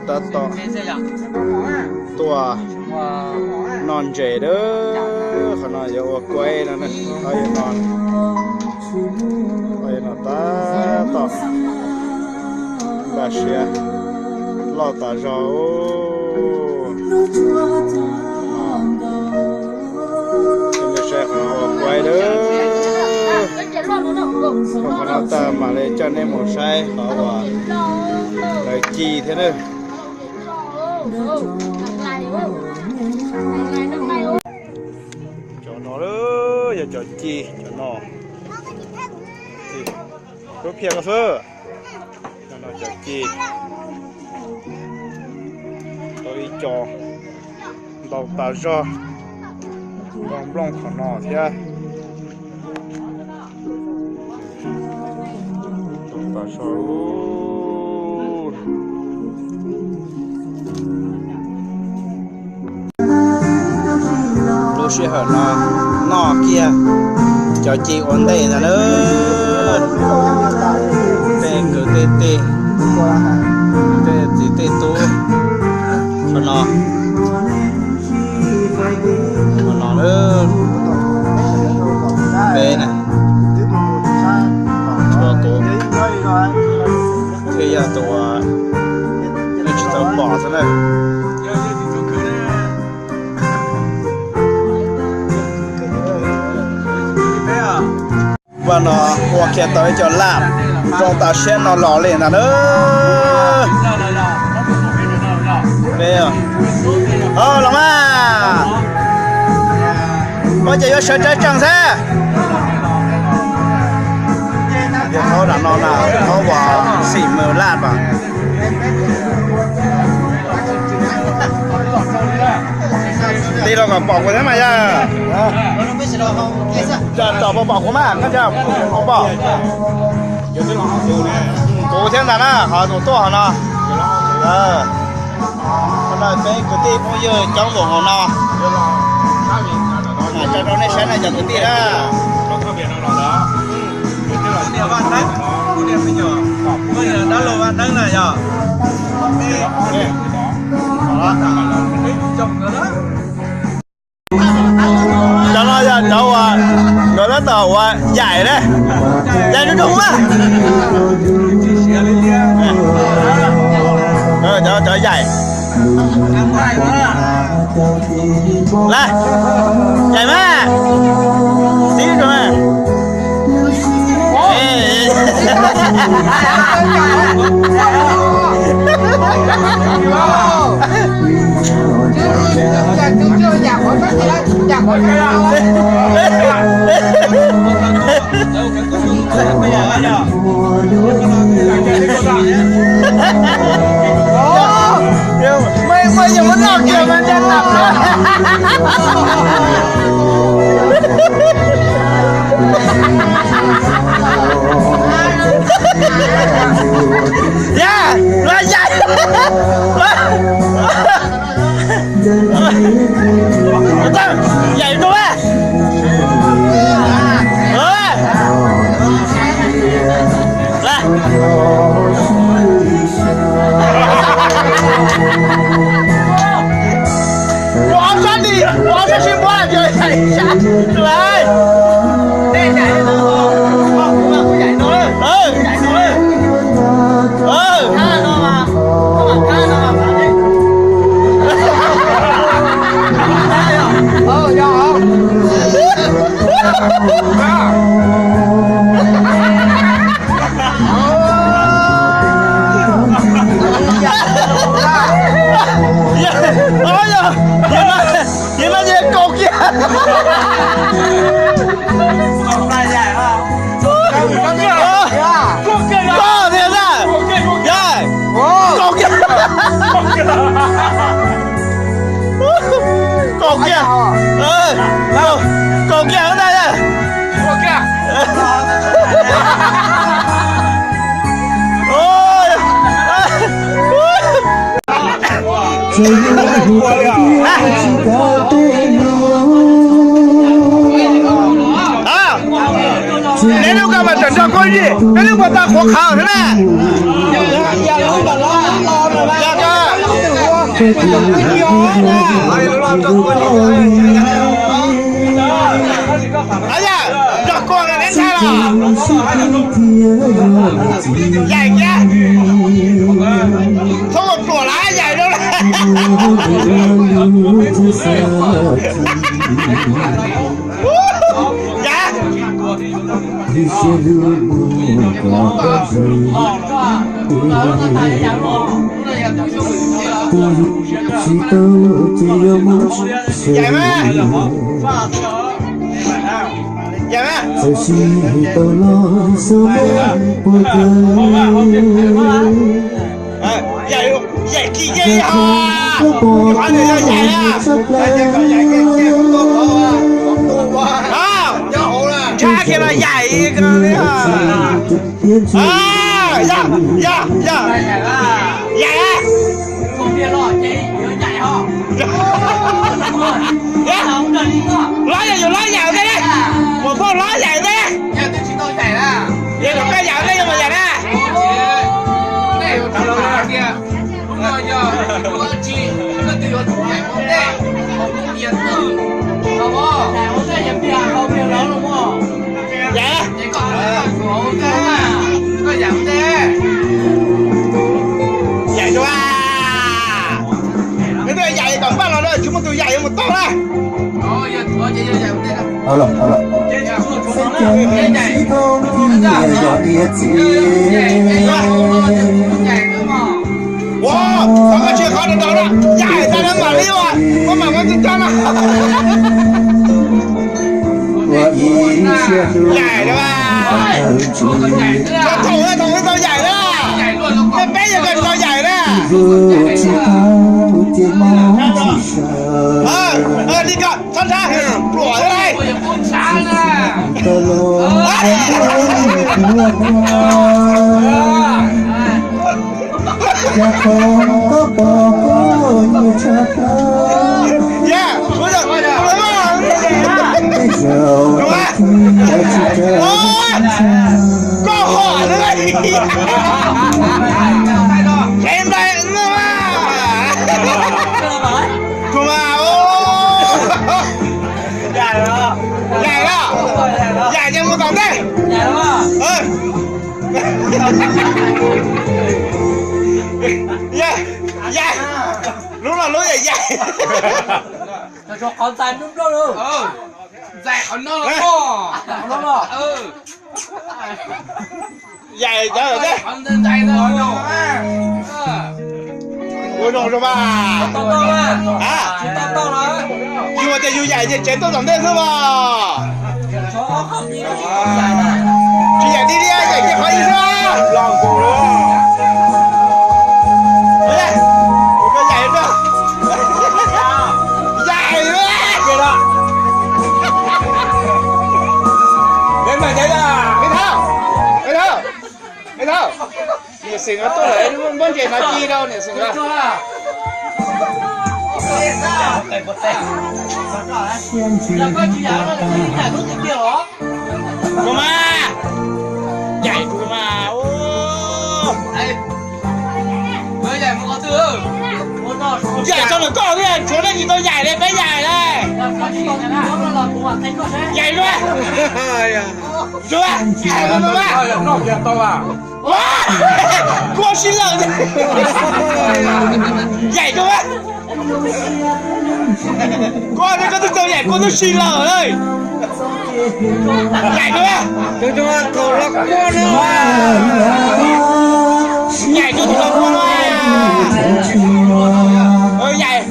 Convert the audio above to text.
Tab tom tuaj noj ntses lawm. Qhov no yuav ua kuaib no, qhov yuav no, qhov yuav no tab tom npaj siav loj tas zog. Saib qhov no ua kuaib lawm. Qhov no tag mam li coj nej mus saib qhov uas lawv ci thiab na. Cov no yog cov ci, cov no. Lub phiaj no xwb. Cov no cov ci. Tau ib co ntau tas zog. Tau nplooj qhov no thiab. Ntau tas zog. Lub sij hawm no noj kiag cov ci ua ntej ntag na. Tej kwv tej tij, tej txiv tej tub, qhov no, qhov no na, peb na, txhua tus thiaj yog tus uas nej tsis tau pom xwb na. Vaj no ua kiag tau ib co laj zoo tas siab no los li ntag na. Peb, los mas, koj ces yuav sawv tsees xwb. Yog thaub nram no na, thaub uas xim mws laj mas. Tij laug kom pom kuv thiab mas yog. Tsom pom kuv mas, koj tsis pom. Kuv thiab ntag na, qhov tus tuaj hauv no. Qhov no peb kwv tij phooj ywg coob npaum hauv no. Tso rau nej saib na cov kwv tij na. Dab laug Vaj Neeb na yog. Cov no yog cov uas nkawd tab tom ua yaim na. Yaim rau rau mas. Cov, cov yaim. Lawm, yaim mas. Tib rau mas. Yog, los yaim. Yaim rau mas. Ua ob sab li, ua ob sab sib muab, yaim sab. Yog no ces kaum kiag. Koj tiag na. Yog, kaum kiag. Kaum kiag. Kaum kiag ntag. Neb lub koj mas tseem nrog koj yim, neb lub puas tau qhuav qhawv xwb na. Nrog kua neb ntag los? Yaim kiag. Txhob ua pluam lawm, yaim rau lawm. Yaim. Yaim mas. Yaim mas. Yaim, yaim kis yeej ho. Qhov no yog yaim na. Tshab kiag los yaim ko li. Yog, yog, yog. Yaim. Lob yog yus lob yaim ua ntej, muam phauj lob yaim ua ntej. Yog kom koj yaim ua ntej, yog mas yaim na. Yaim. Yaim dua. Nws twb yaim kom npaj los lawm, tsis muaj tus yaim yuav mus tau na. Ua, txhob koj tsis qhov rau rau na, yaim tas na mam li ua, muab mam muab tub cab na. Yaim na. Thaum, thaum tau yaim na. Peb peb yog koj tau yaim na. Li ko, txhob ntshai, pluam xwb lauj. Koj hom na. Qhov ntawd no mas. Kuv mas, yaim los, yaim ces mus tom ntej. Yaim, lub los lub yaim, yaim. Qhov ntxais nplooj nplooj lawm. Ntxais qhov no los. Yaim cov ntawd. Ua zoo zoo mas. Yus tias yus yaim ces tsev tuaj tom ntej xwb mas. Tsis yaim li li, yaim kiag qhov ib xwb. Yaim, yaim. Niam xeem no tuaj lawm, muab ntses no ci rau niam xeem no. Kuv mas, yaim kuv mas. Yaim tau lawm koj, tshuav leej twg tsis tau yaim li, peb yaim li. Yaim dua. Dua. Yaim dua. Koj sib laws. Yaim dua. Koj, koj twb tau yaim, koj twb sib laws lawm. Yaim dua. Thaum los koj no. Yaim dua, thaum los koj no. Yaim.